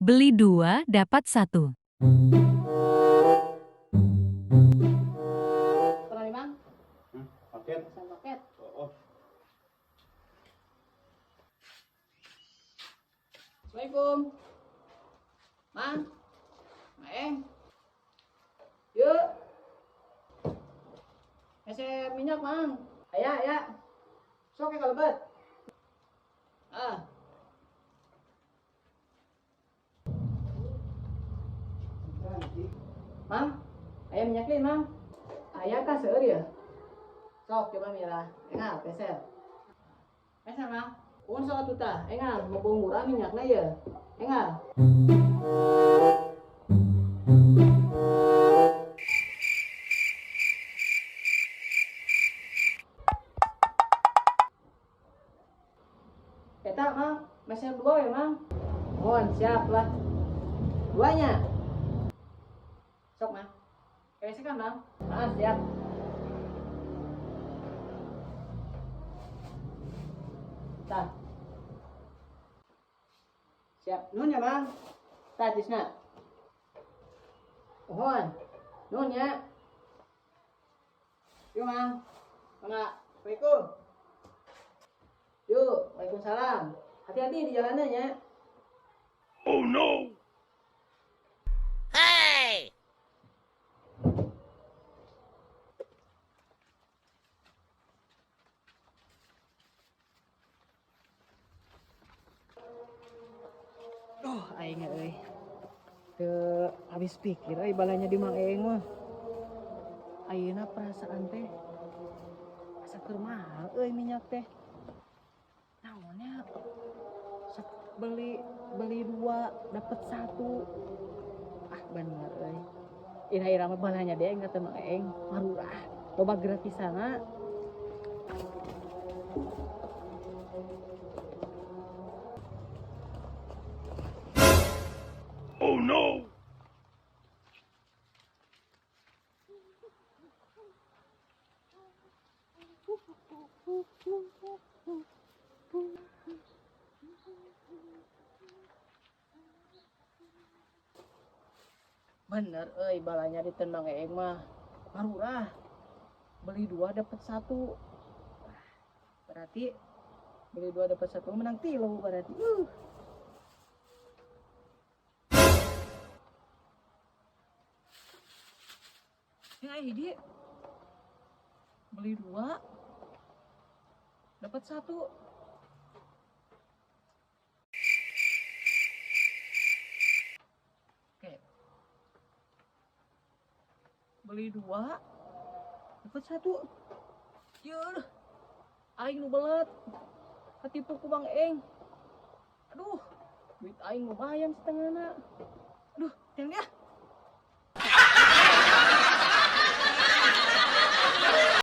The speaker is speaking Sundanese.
Beli 2 dapat 1. Pernah nih, Bang? Paket. Pesan paket. Oh, oh. Assalamualaikum. Mang. Maeng. Yuk. Meser minyak, Mang. Aya, aya. Sok ya kalebet. Ah. Mang, aya minyak lain, Mang. Aya tah seueur ya. Sok coba mirah. Engal, peser. Peser, Mang. Uang sok atuh tah. Engal, mumpung murah minyakna ya. Engal. Eta, Mang, meser 2 ya, Mang. Mohon siap lah. Duanya. Sok, Mang. Keresek kan, Mang? Ah, siap. Tah. Siap. Nuhun ya, Mang. Tah, Tisna. Nuhun. Nuhun ya. Yuk, Mang. Mangga. Assalamualaikum. Yuk, waalaikumsalam. Hati-hati di jalanan ya. Oh no. Hey! Duh, aing euy. Teu habis pikir euy balanya di Mang Eeng mah. Ayeuna perasaan teh asa keur mahal euy minyak teh. Naonnya sok beli 2 dapet 1. Ah, bener euy. Ira-ira mah balanya deh aing kata Mang Eeng, marurah. Loba gratisanna. Oh no. Bener euy balanya di Mang Eeng mah. Marurah. Beli 2 dapet 1. Berarti beli 2 dapet 1 menang 3 berarti. Yang aya hiji beli 2 dapat 1. Oke. Beli 2 dapat 1. Yeuh. Aing nu belet. Katipu ku Bang Eng. Aduh, duit aing lumayan setengahna.